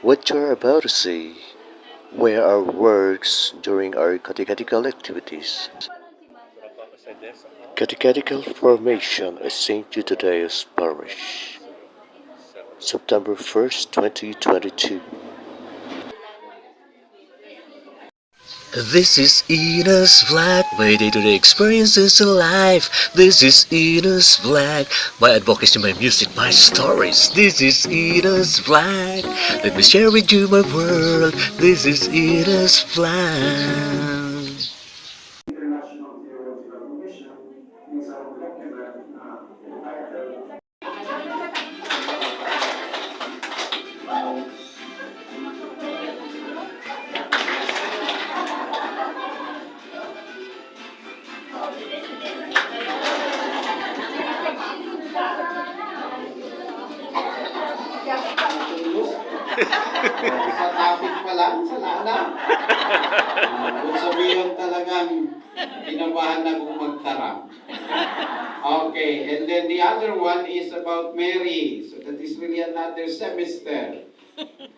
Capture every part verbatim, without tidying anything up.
What you're about to see were our works during our catechetical activities. Catechetical formation at Saint Eudadeus Parish, September first, twenty twenty-two. This is Enos Vlog, my day-to-day experiences in life. This is Enos Vlog, my advocacy, my music, my stories. This is Enos Vlog. Let me share with you my world. This is Enos Vlog. Sa topic pa lang, sala na. Ah, kung sabihin talagang kinabahan na kung magtaram. Okay, and then the other one is about Mary. So that is really another semester.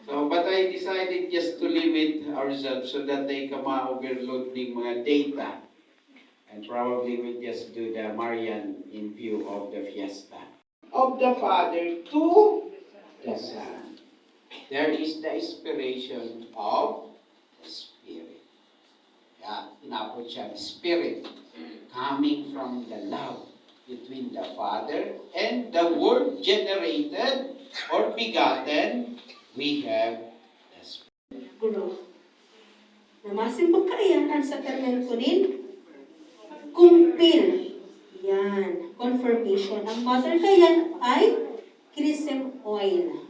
So, but I decided just to limit ourselves so that they ka ma-overload ning mga data. And probably we'll just do the Marian in view of the fiesta. Of the Father to the Son. There is the inspiration of the Spirit. Yan, inapod siyang Spirit coming from the love between the Father and the Word generated or begotten. We have the Spirit. Guro. Na masimbag kaiyan an sakramento nin kumpil. Yan, confirmation. Ang water kaiyan ay chrism oil.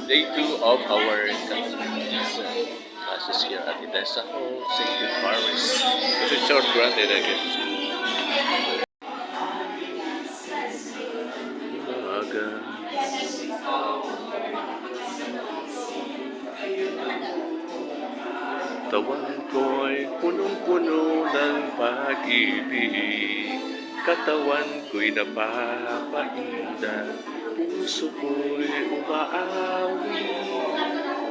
Day two of our catechism classes here at Idesa Hall, Saint Jude Parish. This is Church Grande, I guess. Umaga. Tawan ko'y punong-puno ng pag-ibig. Katawan ko'y napapainda, puso ko'y umaawi.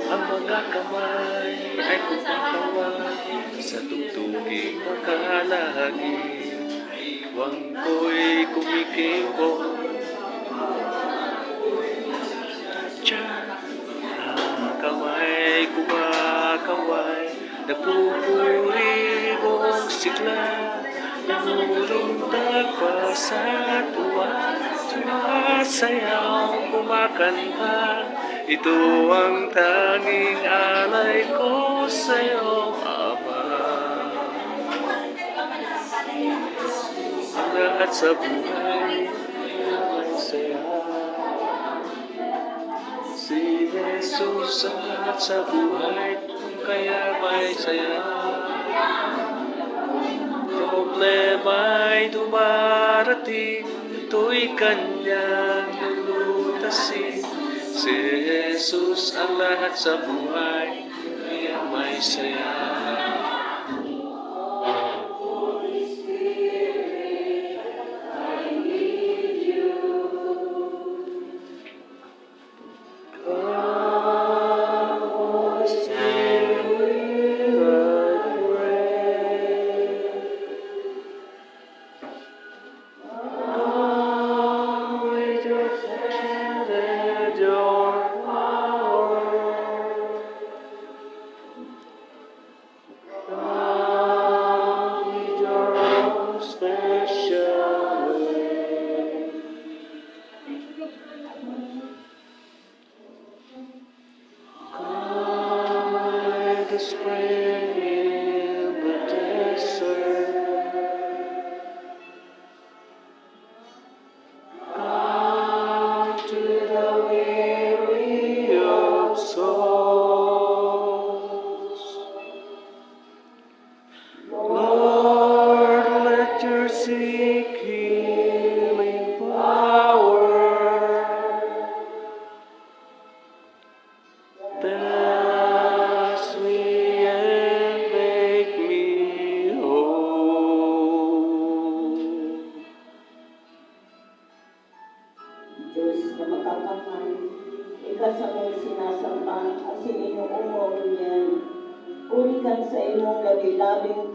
Ang mga kamay ay kumakaway sa tugtuging makalangit. Tiwang ko'y kumikimbo. Tiyan, kamay kumakaway. Nagpupuri mong sigla, nangungulong tagpa sa tuwa, sumasayaw, kumakanta. Ito ang tanging alay ko sa'yo, Ama. Ang lahat sa buhay, ang saya. Si Jesus ang lahat sa buhay, kaya may saya. Problema'y dumarating, ito'y kanyang lulutasin. Si Jesus ang lahat sa buhay, kaya may saya.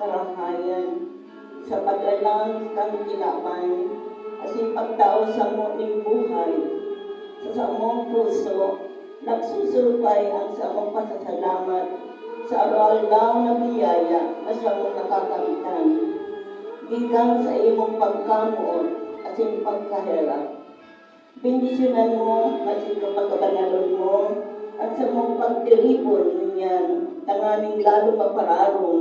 karahayan, sa paglalang kan tinapay, asin pagtao samo nin buhay. Sa samong puso, nagsusurpay ang samong pasasalamat sa aroaldaw na biyaya na samong nakakamtan, gikan sa imong pagkamoot asin pagkaherak. Bendisyonan mo asin kapagkabanalon mo an samong pagtiripon ngunyan, tanganing lalo mapararong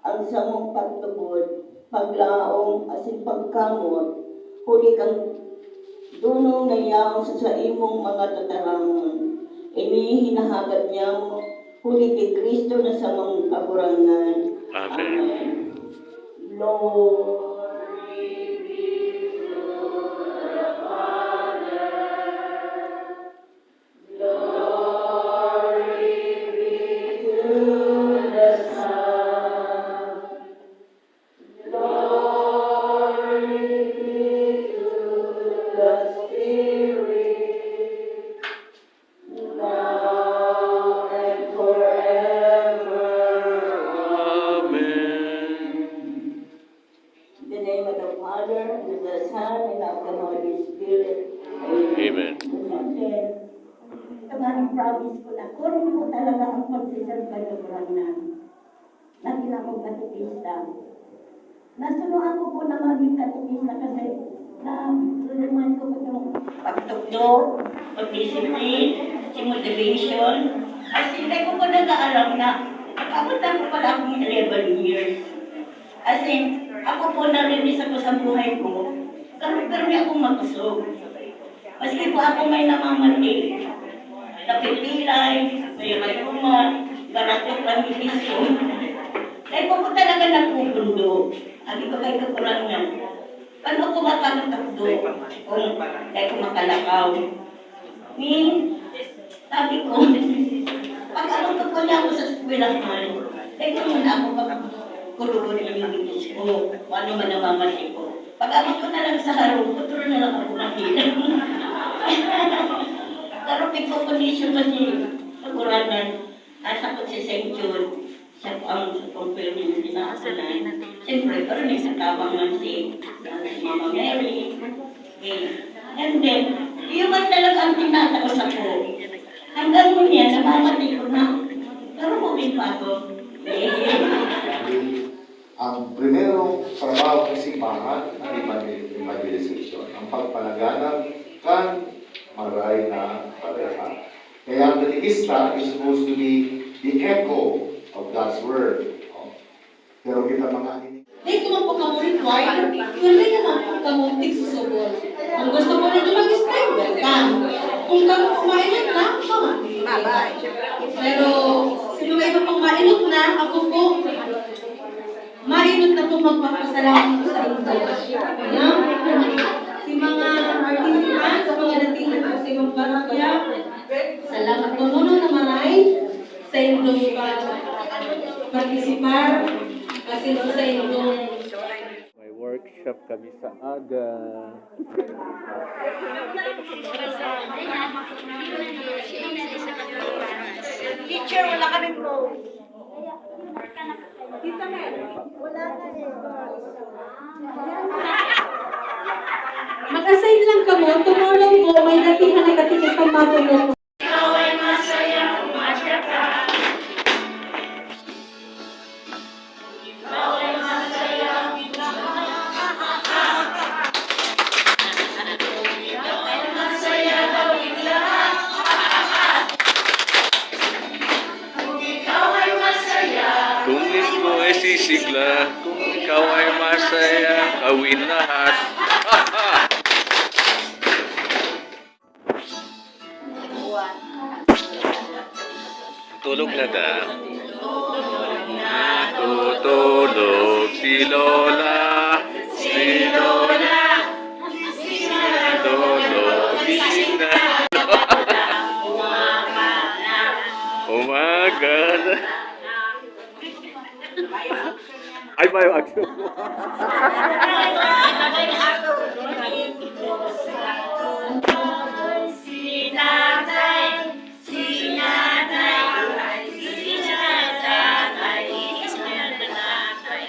an samong pagtubod, paglaom, asin pagkamoot, huli kan dunong na yaon sa saimong mga tataramon. Ini hinahagad niamo huli ki Cristo na samong Kagurangnan. Amen. Amen. Glory be to the Father. Glory be to the Son. Glory be to the Spirit. Now and forever. Amen. In the name of the Father, and of the Son, and of the Holy Spirit. Amen. Amen. Ito nga ang promise ko na kunin ko talaga ang pagsiserve kay Kagurangnan. Lagi na akong katekista. Nasunuan ko po na maging katekista kasi na-remind ko po itong pagtukdo, pagdisiplin, si motivation. As in, dai ko po nag-aaram na nag-abot na po pala akong eleven years. As in, ako po, naririnig ako sa buhay ko, pero pirmi akong makusog. Maski po ako may namamati, napipilay, may rayuma, garatok lang yung isip. Dai po ko talaga nagpupundo. Sabi ko, "May kakurangan. Paano ko makakatakbo kung dai ko makalakaw?" Ni, sabi ko, pag-abot ko po niya ako sa eskwelahan, dai ko naman ako pagkurugon yung Diyos ko, kung ano man namamati ko. Pag-abot ko na lang sa harong, putol na lang ako mahilang. Pero may pagkondisyon kasi kaguranan, nasa ko si Saint John, siya po ang sa confirm yung ginagawa. Siyempre, pero may sa tabang man si, si Mama Mary. Okay. And then, yun man talaga ang tinataos ako. Hanggang ngunyan, namamati ko na. Pero moving pa ako. Ang primerong trabaho ng simbahan, ang evangel-, evangelization, ang pagpalaganap kan maray na balita. Kaya ang katekista is supposed to be the echo of God's word. No? Pero kita mga ini- Dai ko man po kamo required, pero dai ko man po kamo tigsusubol. Kung gusto po ninyo mag-stay, welcome. Kung kamo po mainot na, mamati. Pero sa mga iba pang mainot na, ako po, mainot na po magpapasalamat po sa inyo. No? Si mga participants, sa mga dating na po sa ibang parokya, salamat po, Nono, na maray sa indong pag-partisipar, kasi sa indong May workshop kami sa aga. Teacher, wala kami po. Tita Mel, wala na eh. Mag-assign lang kamo. Tomorrow po, may datihan na katikistang matulog. Kung ikaw ay sisigla, kung ikaw ay masaya, gawin lahat. Tulog na daw. Natutulog si Lola. Si Lola. Si Lolo. Gising na. Umaga na. Ay, may action. Si Tatay, si Tatay, si Tatay, si Tatay.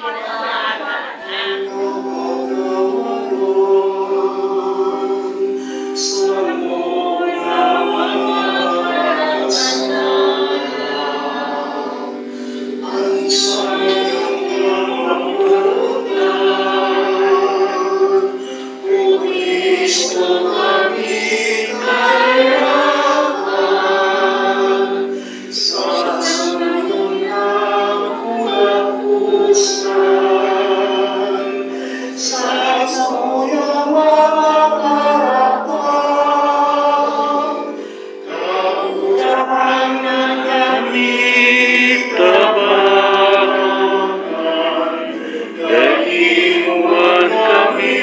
Iwan kami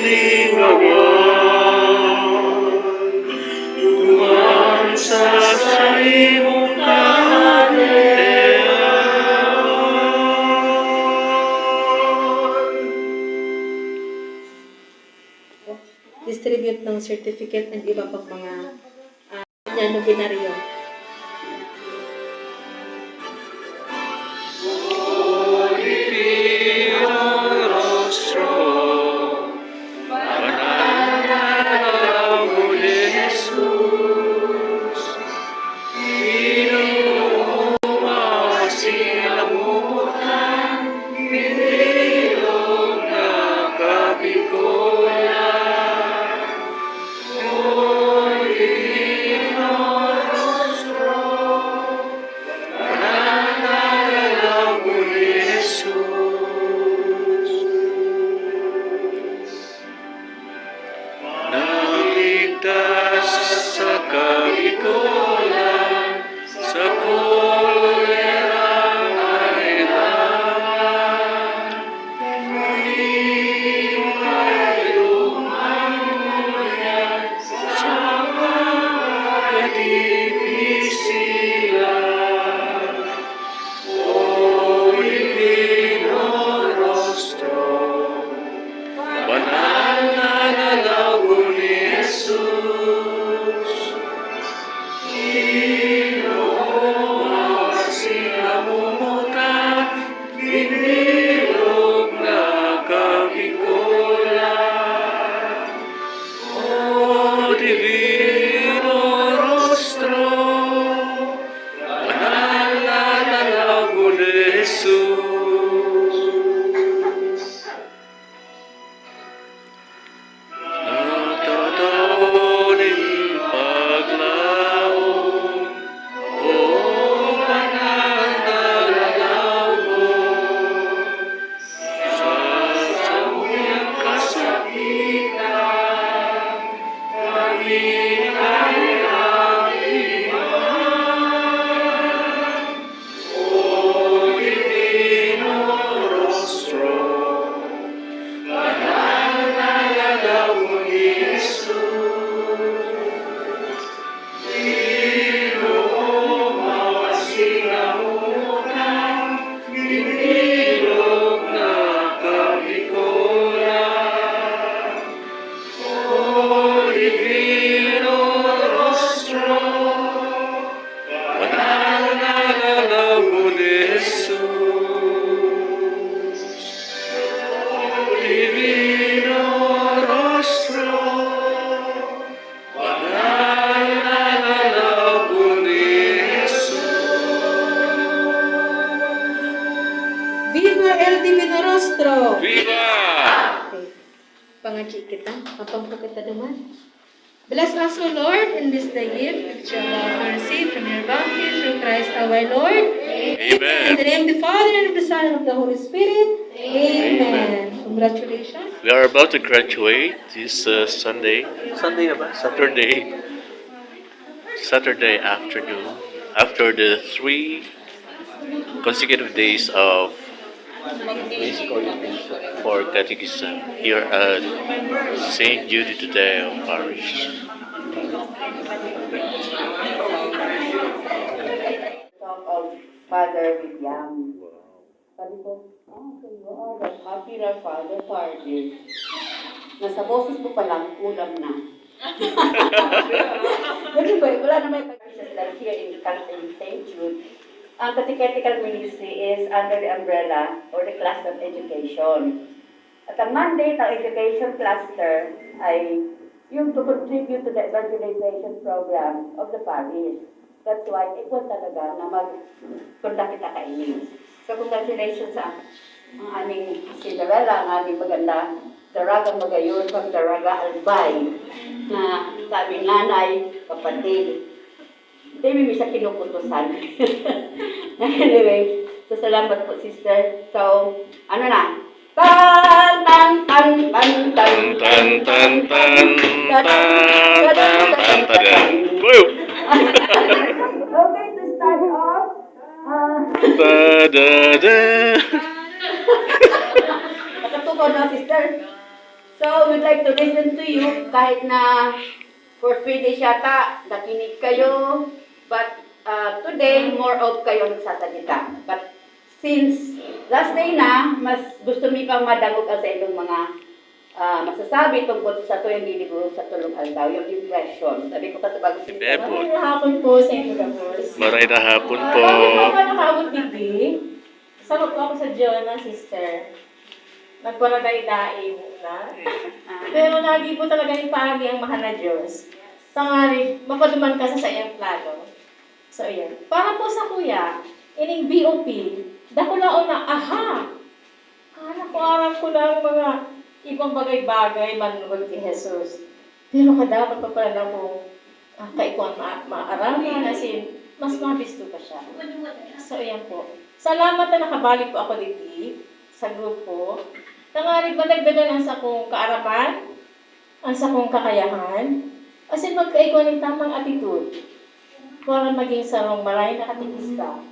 lingawan, duman sa saimong kaharian. Distribute ng certificate and iba pang mga, ah, niya, nobenaryo. Naligtas sa kalikolan, sa kolerang kailangan. Banal na lalago ni Jesus. Ginoo, asin namumutan, binilog na kabikolan. O Divino Rostro, banal na lalago ni Jesus. Natatao nin paglaom, O banal na lalago, sa samuyang kasakitan, kami kahirapihan. O Divino Rostro, banal na lalago ni Jesus. Ginoo, asin namumutan, binilog na kabikolan. O Divino Rostro, banal na lalago ni Jesus. O Divino Rostro, banal na lalago ni Jesus. Viva el Divino Rostro! Viva! Okay. Pangadyi kita, mapampo kita duman. Bless us, O Lord, in this thy gift, which you have received from your bounty through Christ our Lord. Amen. In the name of the Father, and of the Son, and of the Holy Spirit. Amen. Amen. Congratulations. We are about to graduate this, uh, Sunday. Sunday na ba? Saturday. Saturday afternoon. After the three consecutive days of basic orientation for catechism here at Saint Jude Tadeo Parish. Talk of Father William. Sabi ko, "Ah, so you are the popular Father Pardy. Nasa boses mo pa lang, ulam na." Di ba? Wala na may pag-, here in, in Saint Jude. Ang catechetical ministry is under the umbrella or the class of education. At ang mandate ng education cluster ay yung to contribute to the evangelization program of the parish. That's why equal talaga na mag-conduct kita kaini. So, congratulations sa ang aming Cinderella, ang aming maganda, Daragang Magayon, pag Daraga Albay, na sa aming nanay, kapatid. Hindi mi siya kinukutusan. Anyway, so salamat po, sister. So, ano na? Tan, tan, tan, tan, tan. Tan, tan, tan, tan, tan, tan, tan. Woo! Okay, to start off, ah, Ta-da-da! Ako na, sister. So, we'd like to listen to you kahit na for three days yata, nakinig kayo. But uh, today, more of kayo nagsasalita. But since last day na, mas gusto mi pang madangog ang sa inyong mga uh, masasabi tungkol sa tuyang ginibo sa tulong aldaw, yung impression. Sabi ko kasi bago sister. Maray na hapon po sa inyo, boss. Maray na hapon po. Ah, bakit po ba nakaabot digdi? Sarap po ako sa Jonah, sister. Nagparadai-dai muna. Pero lagi po talaga yung paagi ang mahal na Diyos. Tangarig, mapaduman ka sa saiyang plano. So, ayan. Para po sa kuya, ining B O P, dakulaon na, aha! Aram ko, aram ko na ang mga ibang bagay-bagay manungod kay Jesus. Pero kadakot pa pala na kung ah, kaikuan ma maaraman, as in, mas mabisto pa siya. So, ayan po. Salamat na nakabalik po ako digdi sa grupo. Tangarig madagdagan ang sakong kaaraman, ang sakong kakayahan, as in, magkaigwa nin tamang attitude para magin sarong maray na katekista.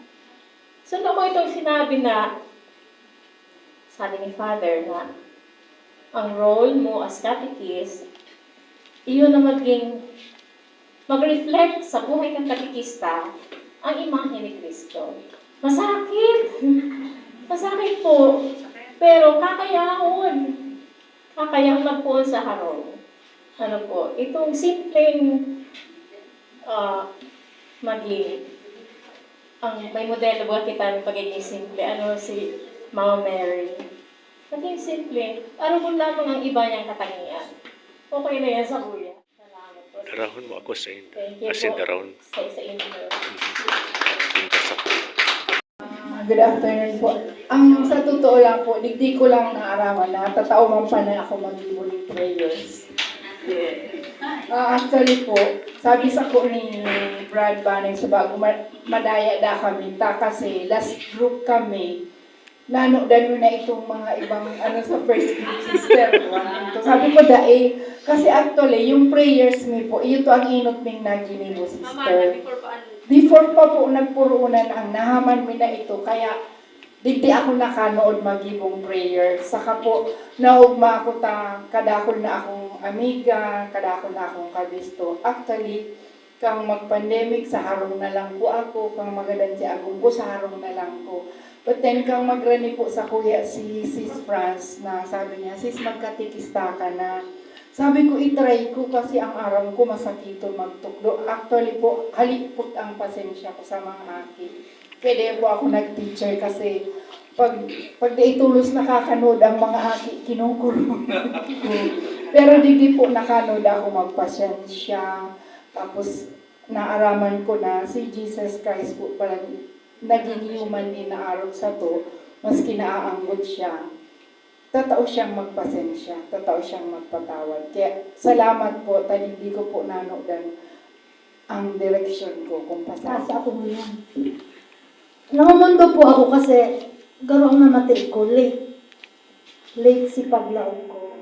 Sundo ko itong sinabi na, sabi ni Father, na ang role mo as catechist, iyon na maging, mag-reflect sa buhay ng katekista ang imahe ni Cristo. Masakit! Masakit po. Pero kakayahon. Kakayang magpoon sa harong. Ano po, itong simpleng, ah, maging, ang may modelo ba kita ng pagiging simple? Ano si Mama Mary? Naging simple. Arugol lamang ang iba niyang katangian. Okay na yan sa kuya. Salamat po. Darahon mo ako sa inyo. Thank you As in, po. Darahon. Sa, sa inyo. Mhm. Pintasak. Ah, good afternoon po. Ang sa totoo lang po, digdi ko lang naaraman na tatao man pa na ako mag-ibo nin prayers. Ah, actually po, sabi sa ko ni Brad Baneng sa bago, ma- madaya da kami ta kasi last group kami, nano dano na itong mga ibang ano sa first group, sister. Sabi ko, dai, kasi actually, yung prayers mi po, iyo to ang inot ming naginibo, sister. Before pa po nagpurunan ang nahaman mi na ito, kaya digdi ako nakanood magibong prayer. Saka po, naugma ako ta, kadakol na akong amiga, kadakol na akong kabisto. Actually, kang mag-pandemic, sa harong na lang po ako, kang magadan si agom ko, sa harong na lang po. But then, kang magrani po sa kuya si Sis France na sabi niya, "Sis, magkatikista ka na." Sabi ko, "I-try ko kasi ang aram ko masakiton magtukdo." Actually po, halipot ang pasensya ko sa mga aki. Kaya di po ako nag-teacher kasi pag, pag di tulos nakakanood ang mga aki, kinukurong ko. Pero di, di po nakanood ako magpasensya. Tapos, naaraman ko na si Jesus Christ po pala naging human din na arog sato, maski naaanggot siya. Tatao siyang magpasensya, tatao siyang magpatawad. Kaya salamat po, ta digdi ko po nanodan ang direksyon ko kung pasan. Taas ako ngayon. Namumundo po ako kasi garo ang namati ko, late. Late si paglaog ko.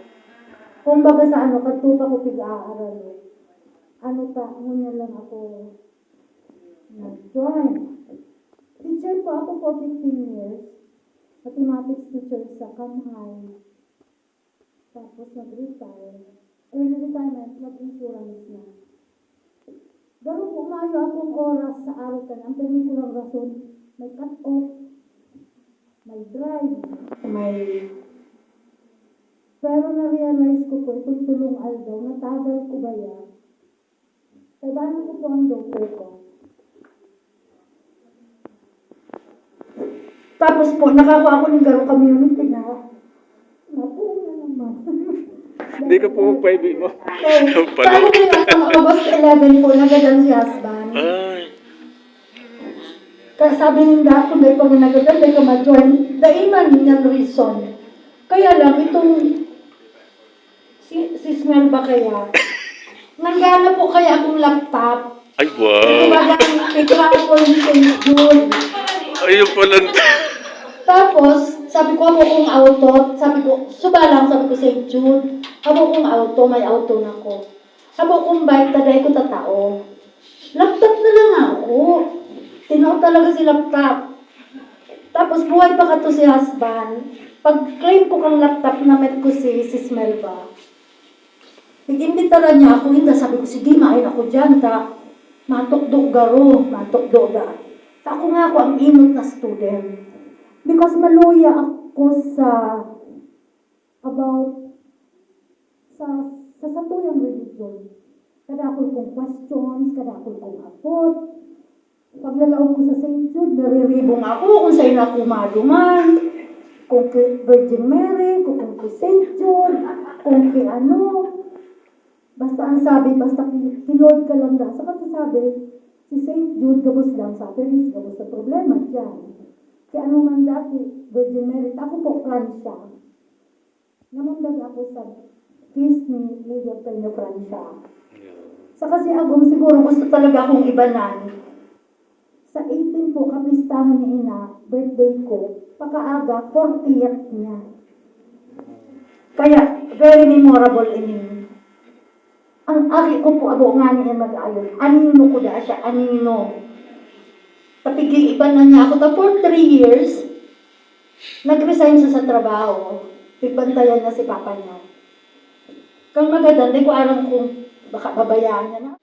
Kumbaga sa ano, kadto pa ko pig-aaral eh. Ano pa, ngunyan lang ako nag-join. Teacher po ako for fifteen years. Mathematics teacher sa Kamhay. Tapos nag-retire. Early retirement, nag-insurance na. Pero kung maayo akong oras sa araw kan, ang pirmi ko lang rason, may cut-off, may drive, may... Pero na-realize ko po, itong tulong aldaw, natagal ko ba yan? Kaibahan ko po ang daughter ko. Tapos po, nakakuha ako ng garo community na. Napuno naman. Hindi ka po magpaibi mo. Okay. Palo. Paano ko yung ang August eleven po, nagadan si husband? Ay. Kaya sabi ninda, kung dahil pag nagadan, dahil ka ma-join, daiman niyan reason. Kaya lang, itong Si, si Smel ba kaya? Nanggana po kaya akong laptop. Ay, wow. Ito ba yung picture ko yung Saint Jude? Ayun pala. Tapos, sabi ko, "Amo kong auto." Sabi ko, "Suba lang," sabi ko, "Saint Jude." "Amo kong auto, may auto na ko." "Amo kong bike, taday ko tatao." Laptop na lang ako. Tinao talaga si laptop. Tapos, buhay pa kato si husband. Pag-claim ko kang laptop, na-meet ko si Sis Melba. Nag-imbitaran niya ako, inda sabi ko, "Sige, main ako diyan, ta matukdo garo, matukdo da." Ta ako nga ako ang inot na student. Because maluya ako sa, about sa, sa satuyang religion. Kadakul kong questions, kadakul kong abot. Paglalaog ko sa Saint Jude, nariribong ako kung saan ako maduman. Kung kay Virgin Mary, kung, kung kay Saint Jude, kung kay ano. Basta ang sabi, basta ki, ki Lord ka lang da. Saka sabi, si Saint Jude gabos lang sa Paris, gabos sa problema diyan. Kaya ano man dati, Virgin Mary, ako po, Francia. Namundag ako sa case ni Lydia Peña Francia. Saka si Agom, siguro gusto talaga akong ibanan. Sa eighteen po, kapistahan ni Ina, birthday ko, pakaaga, fortieth niya. Kaya, very memorable ini. Ang aki ko po, abo nga niya mag-ayon. Anino ko da siya, anino. Tapigi-iban na niya ako ta for three years. Nag-resign siya sa trabaho. Pigbantayan niya si papa niya. Kang magadan, di ko aram kung baka babayaan niya na.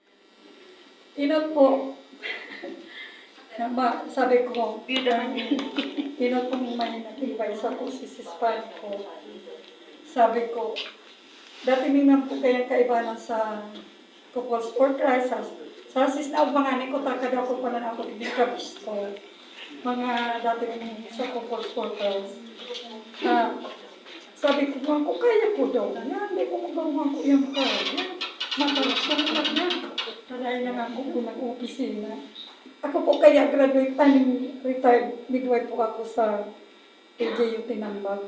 Inot po. Na ma-, sabi ko, Bida man yan. Inot po may nag-invite sa ko, si Sis Pan ko. Sabi ko, dati may man po kayang kaibanan sa Couples for Christ, sa, sa sis na mga ni ko, takad ako pala na ako, hindi ka gusto. Mga dati may sa Couples for Christ. Na, sabi ko, "Ma'am, kung kaya ko daw yan, hindi ko magawa ko yung kaya. Matalas ko na yan." Kaya na nga ako po nag-opisina. Ako po kaya graduate, I mean, retired midwife po ako sa L G U Tinambac.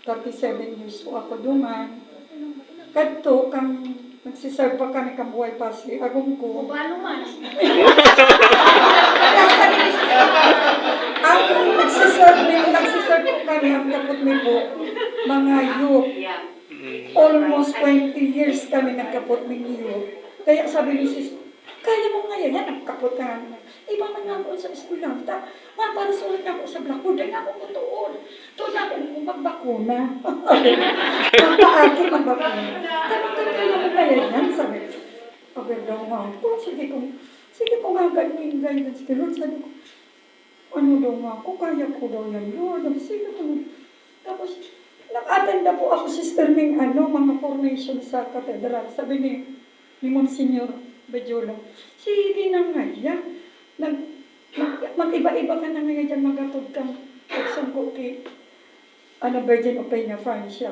Thirty-seven years po ako duman. Kadto, kang nagsiserve pa kami kang buhay pa si Agom ko. Paano man? Ako, nagsiserve din, nagsiserve po kami, ang kapot mi po, mga youth. Almost twenty years kami nagkapot ng youth. Kaya sabi ni sis, "Kaya mo ngayon yan, nagkapot ka namin. Iba man nga ako sa eskwelahan, ta, mga para sulat na ako sa blackboard, ay ako kutuon. Doon ako magbakuna." Ang paagi magbakuna. "Tanong ka, kaya mo ngayon yan?" Sabi, "Aber daw nga ako, sige kong, sige kong hagad mo yung guidance kay Lord." Sabi ko, "Ano daw nga ako? Kaya ko daw yan, Lord." Ang sige ko. Tapos, nag-attend na po ako, sister, ning ano, mga formation sa katedral. Sabi ni, ni Monsignor Bejolo, "Sige na nga yan. Nag-, mag-, mag-iba-iba ka na ngayon dyan, magatod kang pagsungko kay, ano, Virgin of Peña Francia."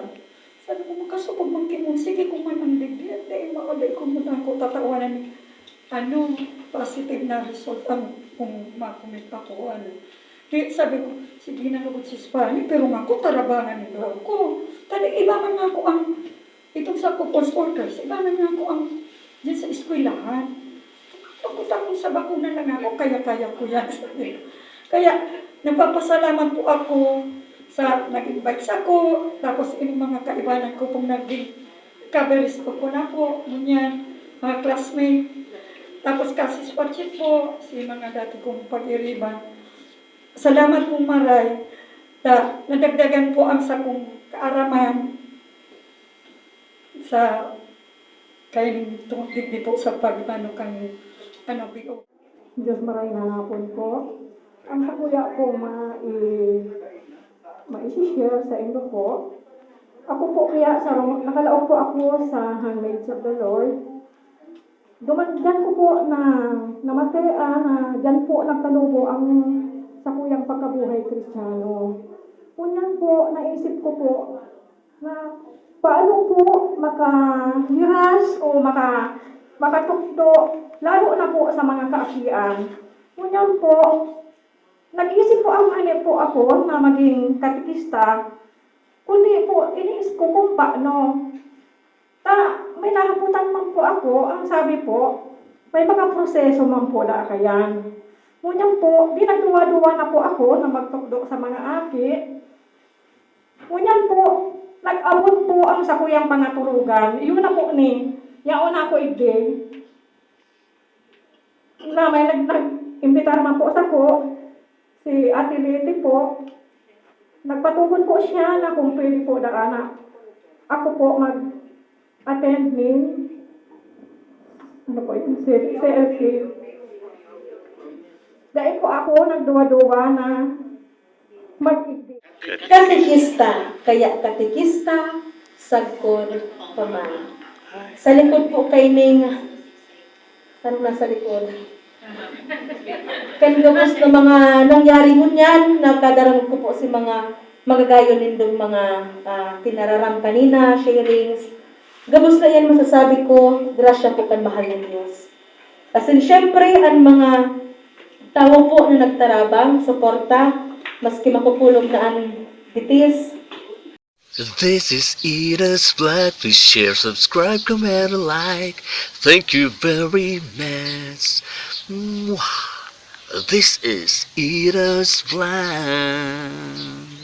Sabi ko, "Makasupog man ki Monsignor, sige ko man ang digdi, at dahil makabay ko muna ako, tatawanan ni, ano, positive na result ang kung makumit ako, ano." Di, sabi ko, "Sige na lugod si Spani, pero nga ako, tarabangan nito ako. Tadi, iba man nga ako ang, itong sa couples for Christ, iba man nga ako ang, dyan sa eskwelahan. Takot ako sa bakuna lang ako, kaya-kaya ko yan." Sabi ko. Kaya, nagpapasalamat po ako sa nag-invite sa ako, tapos yung mga kaibanan ko pong naging coverage ko po na po, ngunyan, mga classmate. Tapos kasi sa Pachit po, si mga dati kong pag-iriban. Salamat pong maray, ta nadagdagan po ang sakong kaaraman sa kayong tungkol po sa pag-, ano, kang, ano, B O. Diyos maray na hapon po. Ang sakuya po ma-, i-, mai-share sa inyo po. Ako po kaya sa ro-, nakalaog po ako sa Handmaids of the Lord. Duman, diyan ko po na, namati, ah, na diyan po nagtanubo ang sakuyang pagkabuhay Kristiyano. Ngunyan po, naisip ko po, na paano po makahiras o maka-, makatukdo, lalo na po sa mga kaakian. Ngunyan po, nag-isip po ang ani po ako na maging katekista, kundi po, iniisip ko kung paano. Ta, may nahaputan man po ako, ang sabi po, may mga proseso man po na kayan. Ngunyan po, di nagduwa-duwa na po ako na magtukdo sa mga aki. Ngunyan po, nag-abot po ang sakuyang pangaturugan. Iyon na po ni, yaon na ako igdi. Na may nag-, nag-imbitar man po sako, si Ate Leti po. Nagpatugon po siya na kung pwede po na, na ako po mag-attend nin, ano po yun, C- C L C. Dahil po ako nagduwa-duwa na mag-, Katekista, kaya katekista, sagkod pa man. Sa likod po kaining, ano na sa likod? Kan gabos na mga nangyari ngunyan, nakadarangog ko po si mga magagayon nindong mga ah, tinararam kanina, sharings. Gabos na yan masasabi ko, grasya po kan mahal na Diyos. Asin syempre, an mga tawo po na nagtarabang, suporta, maski makukulog na an bitis. This is Ida's Vlog. Please share, subscribe, comment, and like. Thank you very much. Mwah. This is Ida's Vlog.